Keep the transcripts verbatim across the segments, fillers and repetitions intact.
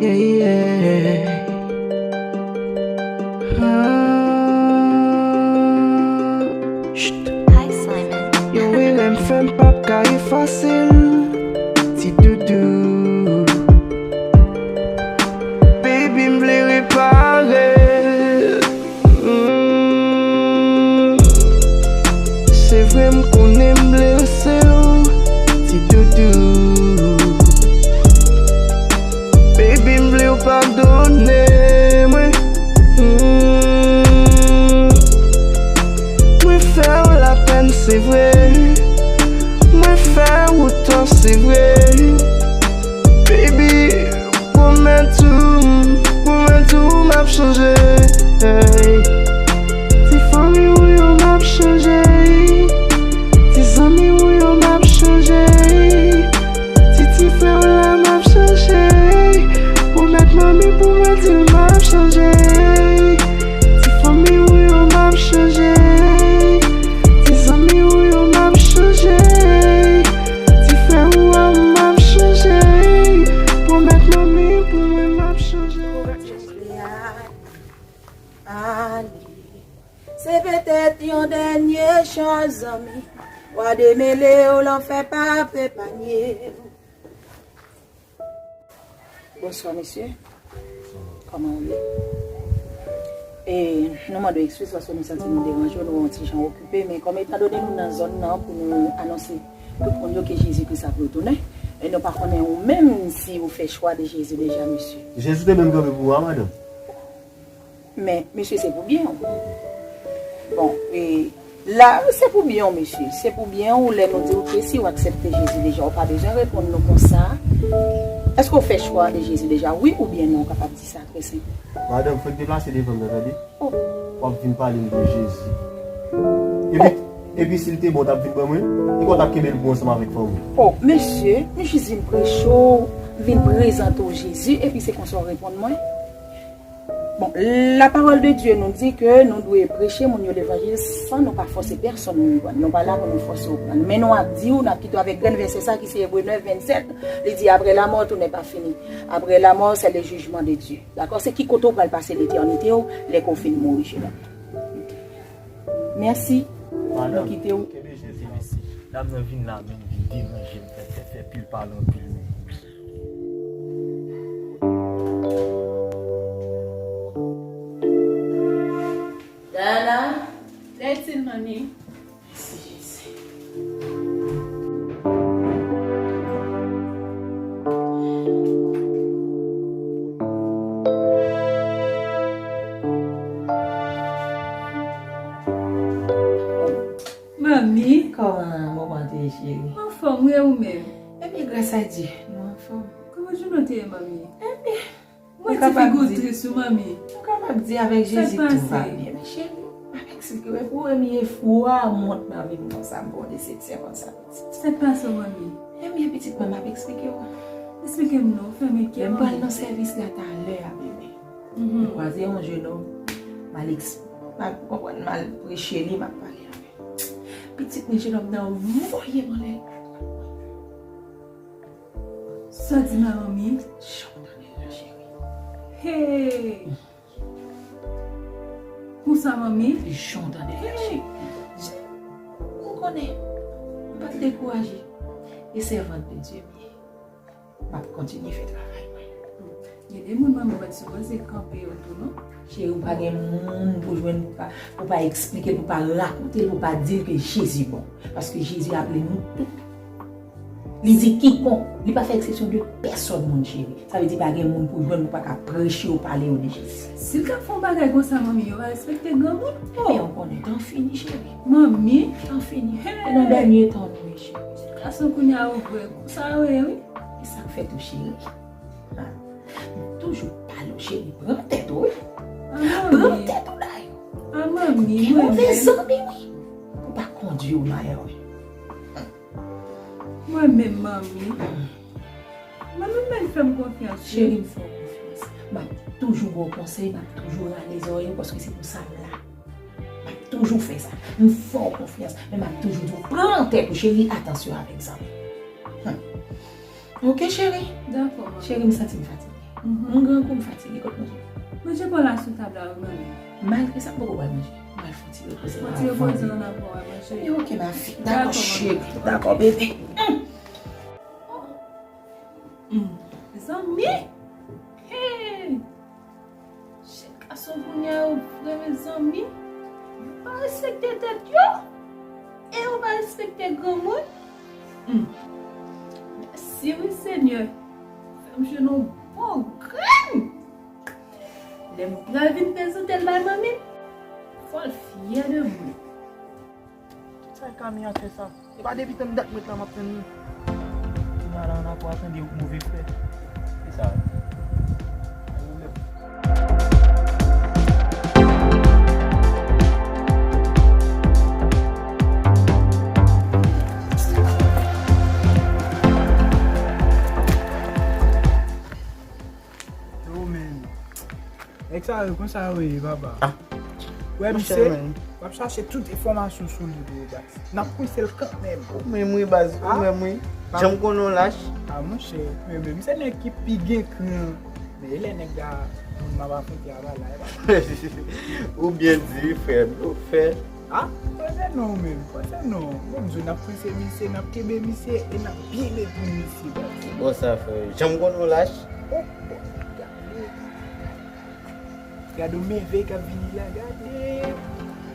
Yeah, yeah. Ah. Chut. Yo, wi, lè m fè m p ap ka efase l. Ti doudou. Baby, m vle repare. Mm. Se vre, m konnen m blese w, ti doudou. Baby, m vle w padone mwen. Mm. Mwen fè w lapèn, se vre. Mwen fè w tò, se vre. Baby, pwomèt ou, pwomèt ou m ap chanje. Ti fanmi ou yo m ap chanje. Ti zanmi ou yo m ap chanje. Ti ti frè w la m ap chanje. Pwomèt manmi pou mwen di l m ap chanje. Ti fanmi ou yo m ap chanje. Ti zanmi ou yo m ap chanje. Ti frè ou a m ap chanje. Pwomèt manmi pou mwen m ap chanje. Ale. Se petèt yon dènye chans, zanmi. W a demele w, lanfè p ap epanye w. Bonswa, mesye. Kòman w ye? E, nou mande w ekskiz paske nou santi nou deranje w, nou yon ti jan okipe, men kòm etandone nou nan zòn nan pou nou anonse tout moun yo ke Jezi Kris ap retounen, e nou pa konnen ou menm si ou fè chwa de Jezi deja, mesye. Jezi te menm kanpe pou ou a, madanm. Men, mesye, se pou byen w. Bon, e, la, se pou byen w, mesye. Se pou byen w, lè nou di w ke si w aksepte Jezi deja, ou pa bezwen reponn nou konsa. Èske w fè chwa de Jezi deja, wi oubyen non? Ou kapab di sa trè senp. Madanm, fèk deplase devan m nan, tande? Oh. W ap vin pale m de Jezi. Epi, epi si l te bon, w t ap vin pran mwen? E kò w t ap kenbe l pou ansanm avèk fanmi w? Oh, mesye, m jis vin preche w, vin prezante w Jezi, epi se konsa w reponn mwen? Bon, la parole de Dieu nou di ke nou dwe preche moun yo levanjil san nou pa fòse pèsonn moun pran. Nou pa la pou nou fòse w pran. Men nou ap di w, n ap kite w avèk grenn vèsè sa ki se Ebre nèf vennsèt. Li di, après la mort, tout n'est pas fini. Après la mort, c'est le jugement de Dieu. Dakò? Se ki kote w pral pase letènite w lè ke w fin mouri, cheri. Mèsi. Nou kite w. Kenbe Jezi, mèsi. Dam nan vin la menm, vin deranje m, fè, fè, fè pil pale anpil menm. Dana. Lè itil, manmi. Mèsi, Jezi. Manmi. Kòman moman te ye, cheri? Anfòm, wi, e ou menm? Ebyen, gras a Dye, nou anfòm. Kòman jounen w te ye, manmi? Ebyen, mwen ti fi gwo tris, wi, manmi. Nou kapab di avèk Jezi tout va byen. Men cheri, m ap eksplike w, epi w wè m ye fou a, m wont nan vi m konsa, m pran yon desepsyon konsa, pitit. Sa k pase w, manmi? Ebyen, pitit mwen, m ap eksplike w. Eksplike m non, fèmen kè w. Lè m pral nan sèvis la talè a, bebe. Mhm. M kwaze yon jenòm, m al eks-, m al, ou konprann, m al preche li, m ap pale avè l. Pitit mwen, jenòm nan voye m anlè. Sa w di m la, manmi? Jan w tande l la, cheri. Hey! Konsa, manmi? Jan w tande l la, cheri. Ou konnen, m pa t dekouraje. E sèvant de Dye m ye. M ap kontinye fè travay mwen. Gen de moun, manmi, pa t sipoze kanpe yo tou, non. Cheri, ou pa gen moun pou jwenn, pou pa, pou pa eksplike l, pou pa rakonte l, pou pa di l ke Jezi bon. Paske Jezi aple nou tout. Li di kikonk, li pa fè eksepsyon de pèsòn, mon cheri. Sa vle di pa gen moun pou jwenn, pou pa ka preche yo, pale yo de Jezi. Si l t ap fè yon bagay konsa, manmi, yo va respekte granmoun. Ebyen, ou konnen, tan fini, cheri. Manmi. Tan fini. Hey! E nan dènye tan nou ye, cheri. Gason kounye a ou vre. Konsa yo ye, wi. E sa k fè tou, cheri? Ha. M toujou pale w, cheri. Pran tèt ou, wi. Ah, manmi. Pran tèt ou, dayè. Ah, manmi, mwen menm. Move zanmi, wi. Pou pa kondwi w malè, wi. Mwen menm, manmi. Manmi, men fè m konfyans, wi. Cheri, m fè w konfyans. M ap toujou ba w konsèy, m ap toujou rale zòrèy ou, paske se pou sa m la. M ap toujou fè sa. M fè w konfyans, men m ap toujou di w, pran tèt ou, cheri, atansyon avèk zanmi. Hmm. Oke, cheri? Dakò, manmi. Cheri, m santi m fatige. Mhm. M grangou, m fatige, kot manje. Manje pa w la sou tab la, wi, manmi. Malgre sa, m poko pral manje. M pral fè yon ti repoze. Fè yon ti repoze, ann apre w a manje. E oke, ma fi. Dakò, cheri. Dakò, bebe. Mm. Mm. Mezanmi! Hey! Jèn gason kounye a yo vre, mezanmi. Yo pa respekte tèt yo. E yo pa respekte granmoun. Hmm. Mèsi wi, Senyè. Fè m jwenn yon bon grenn. Lè m pral vin prezante l bay manmi m, fò l fyè de mwen. Sa e Kami a fè sa? E pa depi tann dat m ret la m ap tann li. Kounye a la ann apre w a tande move frè. Se sa. Pa gen pwoblèm. Yo, men. Nèg sa yo, konsa yo ye, papa. Ah. Wè, misye, w ap chache tout enfòmasyon sou li pou yo, baz. N ap pwese l kanmenm. Ou menm wi, baz, ou menm wi. Jan m konnen w lach. Ah, monchè, men, men, misye nèg ki pi gen kran. Men e lè nèg la, moun m ap afwonte a pa la, e pa. Ou byen di, frè m, ou fè. Ah, pase non, menm, pase non. Bon, m di w, n ap pwese misye, n ap kenbe misye, e n ap byen detwi misye, baz. Bon, sa fè. Jan m konnen w lach. Oh, bon, gade. Gade yon mèvèy k ap vini la, gade.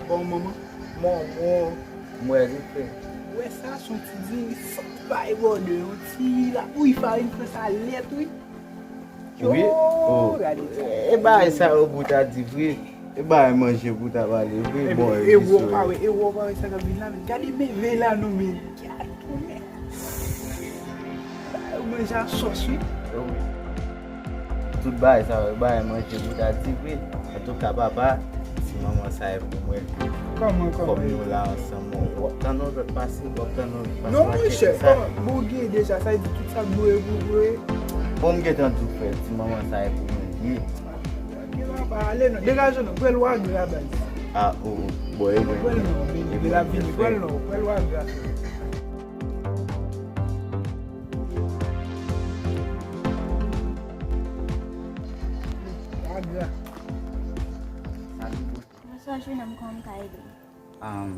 Bon, manman. Manman, m wè li fè. Ou wè sa, se yon ti diri san bay bòdè, yon ti labouyi farin franse a lèt, wi. Wi. Yo, oh, gade sa. E bagay sa yo pou ta di vre. E bagay manje pou ta pale vre. Bon, e wè w pa wè, e wè w pa wè sa k ap vin la, men gade mèvèy la non, men. Gade, men. Bagay yo manje a sòs, wi. Oh, wi. Tout bagay sa yo, bagay manje pou ta di vre. Antouka, papa, ti manman sa e pou mwen. Kòman, kòman? Kòm nou la ansanm, w ap tann yon lòt pase, w ap tann yon lòt pase. Non, monchè, bon, bon, gen deja, sa vle di tout sa k dwe pou dwe. Bon, m gentan di w, frè, ti manman sa e pou mwen li ye. Ok, papa, ale non, degaje non, pral wagra, baz. Ah, oh, oh, bon, e mwen. Pral non, vini, vini, vini, pral non, pral wagra. Wagra. Bonswa, jennonm, kòman m ka ede w? Um,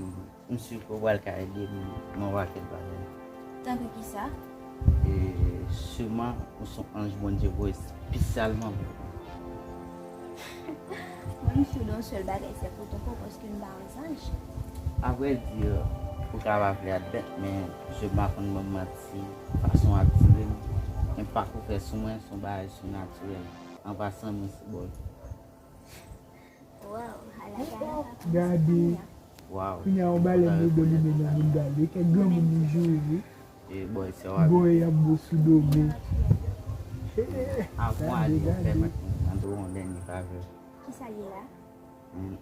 m si ke w pral ka ede m nan yon pakèt bagay. Tankou kisa? E, siman, ou se yon anj Bondye voye espesyalman pou mwen. Mwen, m si w de yon sèl bagay, se pwotopo, paske m pa yon zanj. Avrèdi, ou ka pa vle admèt, men je m pa konn ban m manti, fason w atire m, enpak ou fè sou mwen, se yon bagay sinatirèl. An pasan, mèsi, bòy. Gade. Kounye a, yon balèn de bò li mennen moun gade. Kèk granmoun li joure wi. Bòy, y ap bo sou do men. Avan ale, pèmèt mwen mande w yon dènye favè. Kisa l ye la?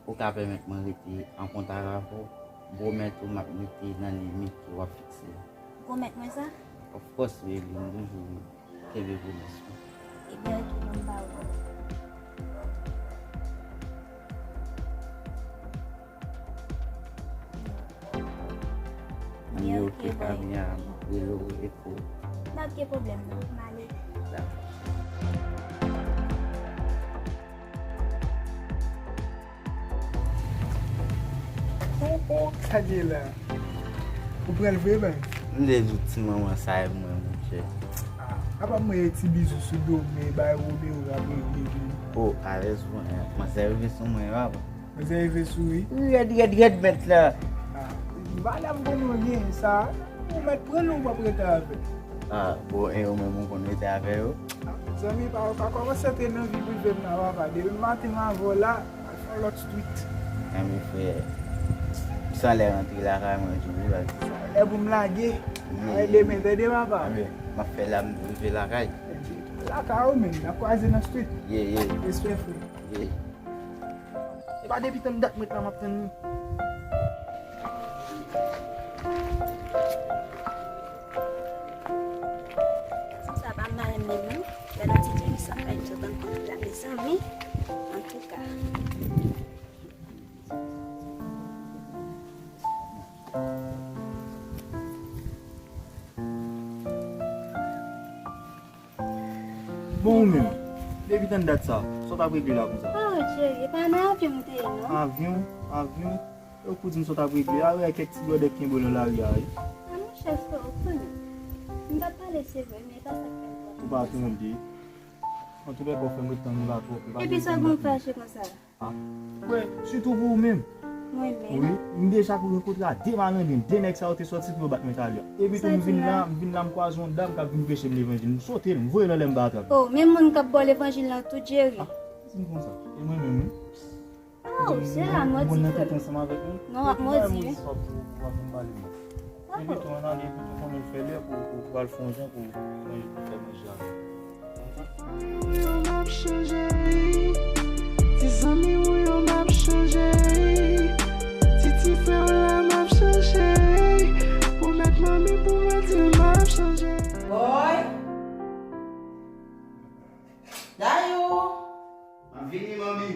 Ou ka pèmèt mwen rete an kontak avè w? Pwomèt ou m ap rete nan limit ke w ap fikse a. Pwomèt mwen sa? Of course, baby, m toujou kenbe pwomès mwen. Ebyen, ok, ban m ba ou. Ebyen, ok, Kami, a m rele w eko. Pa gen pwoblèm, non, m ale. Dakò. Oh, oh, sa gen la. Ou pral vre, baz? M te di w ti manman sa e mwen, monchè. Ah, apa mwen e ti bizou sou do, men bay Romeo rap regle vini. Oh, alèz mwen, manzè rive sou mwen, papa. Manzè rive sou wi. Rèd, rèd, rèd, mèt la. Ah, madanm konnen w gen sa. Ou mèt pran l ou p ap rete avè l. Ah, bon, e yo menm ou konn rete avè yo? Ah, zanmi pa, pa kòmanse antre nan vi prive m nan, papa. Depi maten m avè w la, al fè yon lòt street. Anben, frè, sa lè rantre lakay mwen toujou la, se sa. Lè pou m lage. Ye, ye. Demen, tande, papa. Anben, m ap fè la, m rive lakay. Lakay ou menm, n ap kwaze nan street. Ye, ye. Respè, frè. Ye. E pa depi tann dat mwen la m ap tann li. Sa pa mal menm non. Lè nan ti diri sa fè m sot an kont la, mezanmi. Antouka. Bon, ou menm, Depi tann dat sa, sa w t ap regle la konsa? Oh, cheri, e pa nan avyon m te ye, non? Avyon? Avyon? Yo pou di m sa w t ap regle a, wè kèk ti blòdè k kenbe w nan lari a, wi. A, monchè, frè, ou konnen. M pa pale, se vre, men e pa sa k fè m tande. Ou pa tande. Antoulèka, ou fè m ret tann ou la twòp, e pa gen pwoblèm. Epi sa w gen fache konsa? A, wè, sitou pou ou menm. Mwen menm? Wi, m deja rankontre a de malandren, de nèg sa yo te sòti pou yo bat mwen talè. Epi tou m vin la, m vin la, m kwaze yon dam k ap vin preche m levanjil. M sote l, m voye l anlè, m pa atrape l. Oh, menm moun k ap ba w levanjil lan tou, Jerry. A, di m konsa. E mwen menm, wi. Oh, se la modi frè m. Moun nan tèt ansanm avèk nou. Non, w ap modi, wi. W ap vin pale m. Epi tou, ann ale, epi tou, konnen l fè lè pou, pou, pou al fè yon jan pou, pou manje, pou fè manje avè l. Ou yo m ap chanje, ti zanmi ou yo m ap chanje, ti ti frè w la m ap chanje, pwomèt manmi pou mwen di l m ap chanje. Boy! Dayou! M ap vini, manmi.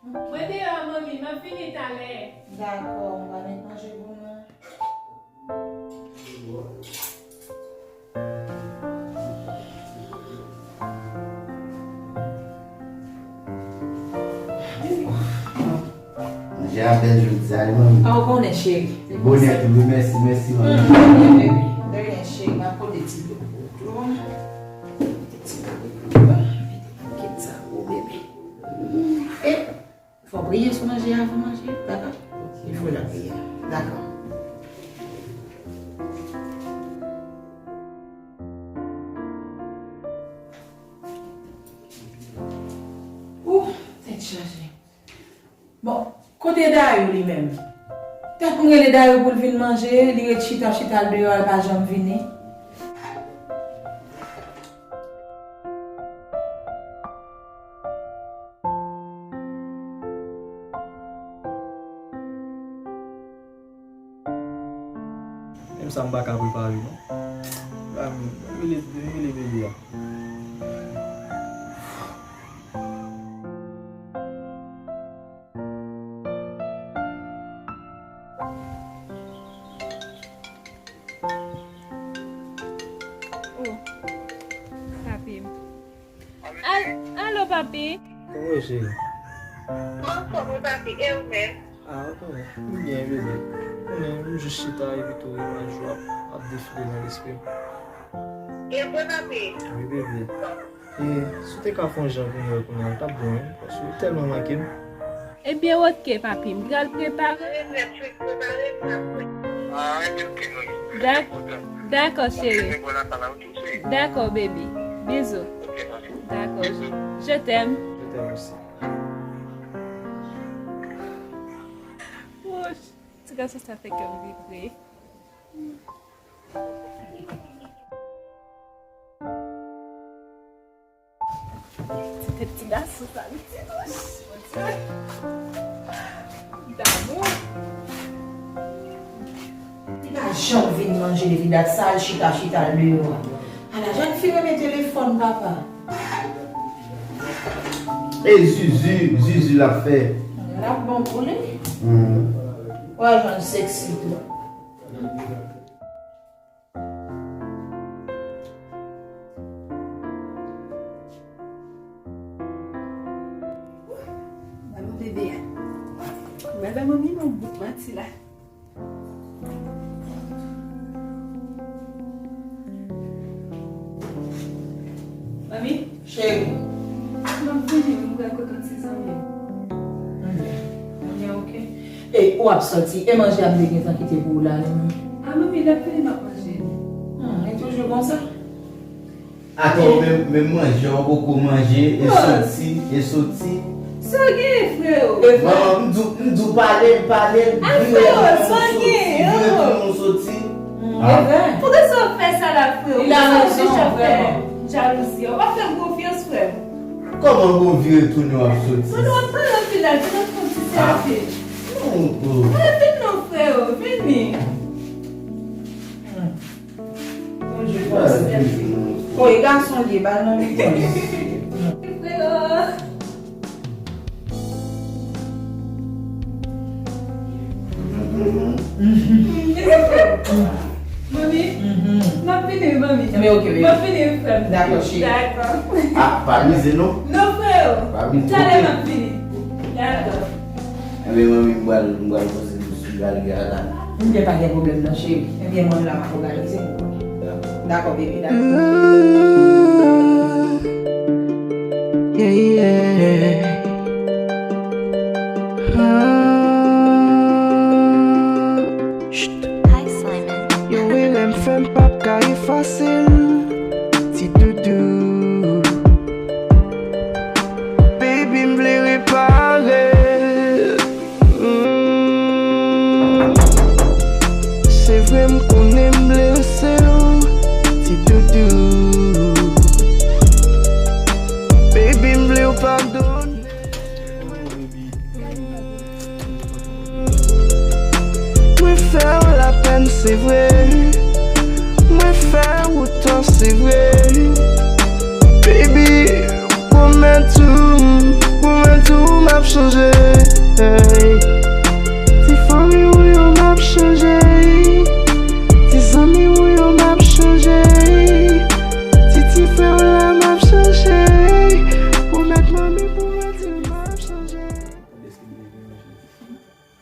Mwen deyò, manmi, m ap vini talè. Dakò, m va met manje pou nou. Manje a bèl jodi a, wi, manmi. A, ou konnen, cheri. Bonè tou, wi, mèsi, mèsi, manmi. Mm, de rien, bebe. De rien, cheri. M ap pote ti dlo pou ou tou. Pote ti dlo pou ou. Mete nan kèt sa pou ou, bebe. E, fò w priye sou manje a avan manje, dakò? Il faut la prière. Dakò. Ouh, tèt chaje. Bon, kote Dayou li menm? Tank m rele Dayou pou l vin manje, li ret chita, chita l deyò a, l pa janm vini. Menm sa m pa ka prepare non. Ba m, rele, rele bebe a. Oh, papi m. Al-, alo, papi. Kòman w ye, cheri? Mwen anfòm, wi, papi. E ou menm? Ah, ok. M byen, bebe. Konnen, m jis chita epi tou imaj ou ap, ap defile nan lespri m. E vre, papi? Wi, bebe. E si w te ka fè yon jan pou mwen kounye a, l t ap bon, wi, paske ou tèlman manke m. Ebyen, oke, papi, m pral prepare. Prepare nèt, wi, prepare nèt, wi. Ah, ebyen, oke, manmi. Dak-, dakò, cheri. Dakò, baby. Bizou. Dakò. Je t'aime. Je t'aime aussi. Wouch, ti gason sa fè kè m vibre. Ti tèt ti gason sa, li ti douch. Mon Dieu. Damou. Li pa janm vin manje depi dat sa, al chita, chita l deyò a. Ala jèn fi renmen telefòn, papa. E zuzu, zuzu l ap fè. L ap bon pou li. Mhm. W a jwenn seksi tou. Gade bebe a. Gade manmi nan bout manti la. Manmi? Cheri. M ap vini, m pral kote yon ti zanmi m. Ebyen, ebyen, oke. E, ou ap sòti, e manje a m te gentan kite pou ou la, non? A, manmi, lè m fini, m ap manje. Hmm, e toujou konsa? Atò, menm, menm manje, ou poko manje, e soti, e soti. Sa gen, freo? Manman, m di w, m di w pale, m pale, m vire tounen, m soti, vire tounen, m soti. Poukisa w fè sa la, freo? Poukisa w chèche fè jalouzi? Ou pa fè m konfyans, frè m. Kòman w vire tounen w ap soti? Mwen, w ap pale anpil la, vin nan fon ti sèvi. Non, non. Vin non, freo, vini. Bonjou, freo. Oy, gason li ye, ba l nan mitan. Freo. Manmi, m M ap vini, wi, manmi. Ebyen, ok, baby. M ap vini, wi, frè m. Dakò, cheri. Dakò. Ah, pa mize, non. Non, frè. Pa mize. Talè m ap vini. Dakò. Ebyen, manmi, m pral, m pral poze m sou galri a la. Ebyen, pa gen pwoblèm, non, cheri. Ebyen, mwen la, m ap òganize pou ou. Dakò. Dakò, baby, dakò. Yeah, yeah. Ah. Yo, erè m fè m p ap ka efase l, ti doudou. Baby, m vle repare. Mm. Se vre, m konnen m blese w, ti doudou. Baby, m vle w padone. Mwen fè w lapèn, se vre. Mwen fè w tò, se vre. Baby, pwomèt ou, pwomèt ou m ap chanje. Ti fanmi w yo m ap chanje. Ti zanmi w yo m ap chanje. Ti, ti frè w la m ap chanje. Pwomèt manmi, pwomèt ou m ap chanje.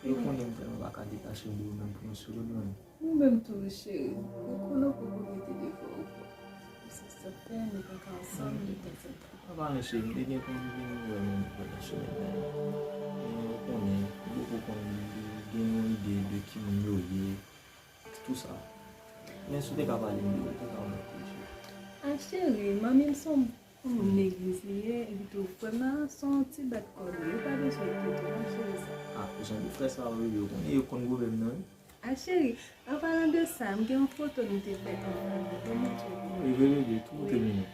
Yo konnen m tèlman pa ka detache m de yo menm pou yon segonn, menm. Ou menm tou, wi, cheri. Ou konnen w poko mete devan ou, bò. Se sa k fè nou pa ka ansanm, nou pa fè. Pa pale, cheri, m te gen pou m vin wè nou nan semèn nan. Men ou konnen, m poko konn gen yon ide de ki moun yo ye, tou sa. Men si w te ka pale m de yo, ou te ka wè m pi, cheri. A, cheri, manmi m se yon moun legliz li ye, epi tou frè m nan se yon ti bèt kò li ye. Ou pa bezwen enkyete w, non, cheri, sa. A, jan de frè sa yo ye, ou konnen yo konn pwoblèm nan, wi. A, cheri, an palan de sa, m gen yon foto nou te fè ansanm, m te montre w. Wi, vre, vre, vre, tou te mounen.